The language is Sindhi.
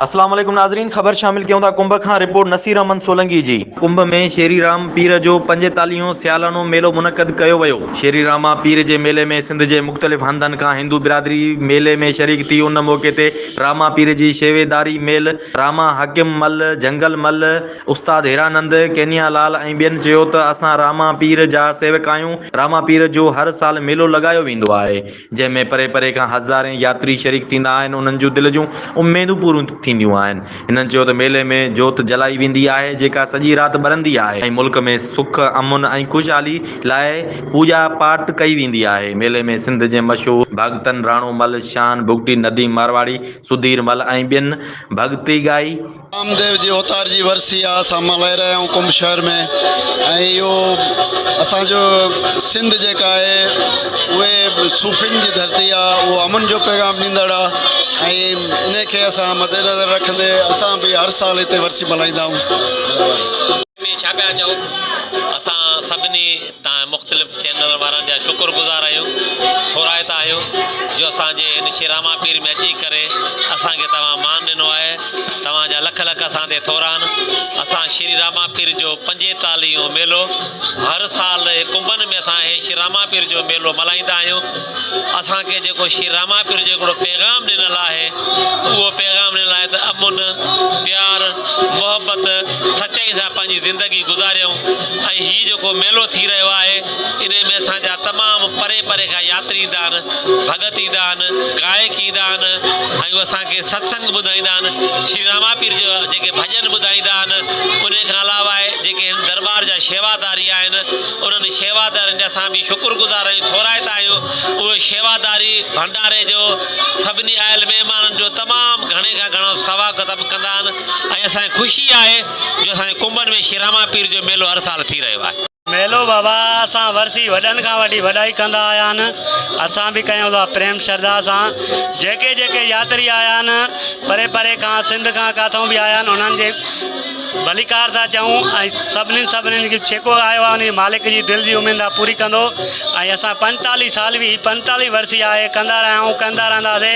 اسلام عليڪم ناظرين خبر شامل ڪيون ٿا ڪنب کان رپورٽ نصير احمد سولنگي جي. ڪنب ۾ شيري رام پير جو پنجيتاليهون سيالانو ميلو منعقد ڪيو ويو. شيري راما پير جي ميلي ۾ سنڌ جي مختلف هنڌن کان هندو برادري ميلي ۾ شريڪ ٿي ان موقعي تي راما پير جي شيويداري ميل راما حاڪم مل، جهنگل مل، استاد هيرانند، ڪينيا لال ۽ ٻين چيو ته اسان راما پير جا سيوڪ آهيون، راما پير جو هر سال ميلو لڳايو ويندو آهي. جنهن ۾ پري پري کان هزارين ياتري شريڪ ٿيندا آهن، انهن جون دل جون اميدون پوريون ٿينديون آهن. هنن چيو ته ميلي ۾ جوت جلائي ويندي آهي، جيڪا سڄي رات ٻرندي آهي ۽ ملڪ ۾ سک، امن ۽ خوشحالي لاء پوڄا پاٽ ڪئي ويندي آهي. ميلي ۾ سنڌ جي مشهور ڀڳتن راڻو مل، شان بگٽي، نديم مارواڙي، سڌير مل ۽ ٻين ڀڳتي ڳائي. رامديو جي اوتار جي ورسي آ اسان ملهائي رهيا آهيون ڪنڀ شهر ۾ ۽ اهو اسان جو سنڌ جيڪا آهي اهي صوفين جي ڌرتي آ اهو امن جو پيغام ڏيندڙ آ ۽ ان کي اسان مد نظر رکندي اسان به هر سال هتي ورسي ملهائيندا آهيون مهرباني. ۾ ڇا پيا چئو؟ اسان سڀني تان مختلف چينل وارن جا شڪر گذار آهيون ٿورائتا آهيون جو اسان جي هن شيراما پير ۾ اچي ڪري اسان کي توهان مان ڏنو آهي توهان جا لک لک اسان تي ٿورا آهن اسان شري راما پير جو پنجيتاليهون ميلو هر سال ڪنبن ۾ اسان هي شري راما پير جو ميلو ملهائيندا آهيون اسان کي جيڪو شري راما پير جو هڪڙو پيغام ڏنل آهي اهو پيغام ڏنل آهي ته امن پيار محبت سچائي سان پنهنجي زندگي گذاريون ۽ هي جيڪو ميلو ٿي رهيو آهي انهي ۾ اسان جا تمام پري پري کان ياتري ايندا آهن، ڀڳت ايندا آهن، گائڪ ايندا آهن ۽ اهي اسان کي ستسنگ ٻڌائيندا آهن، شري راماپير جو جيڪي ڀڄن ٻڌائيندا آهن، انهي کان علاوه جيڪي هن درٻار جا شيواداري آهن انهن شيوادارين جا اسان به شڪر گذار آهيون ٿورائتا آهيون اهي شيواداري ڀنڊاري جو سڀني آيل مهمانن جو تمام گهڻي کان گهڻو سواگتم ڪندا آهن ۽ اسان کي خوشي آهي جو اسان جي ڪنبن ۾ شري راما پير جو ميلو هر سال ٿي رهيو آهي. ميلو بابا اسان ورسي وڏن کان وٺي وڏائي ڪندا آيا آهن اسان به ڪيون ٿا پريم شرڌا سان جيڪي جيڪي ياتري آيا آهن پري پري کان سنڌ کان ڪاٿون به آيا آهن انهن جي ڀليڪار ٿا چئون ۽ سڀنين سڀنين کي جيڪو آيو آهي ان جي مالڪ جي دل جي اميد آ پوري ڪندو ۽ اسان پنجتاليهه سال به هي پنجتاليهه ورسي آهي ڪندا رهيا آهيون ڪندا رهنداسي.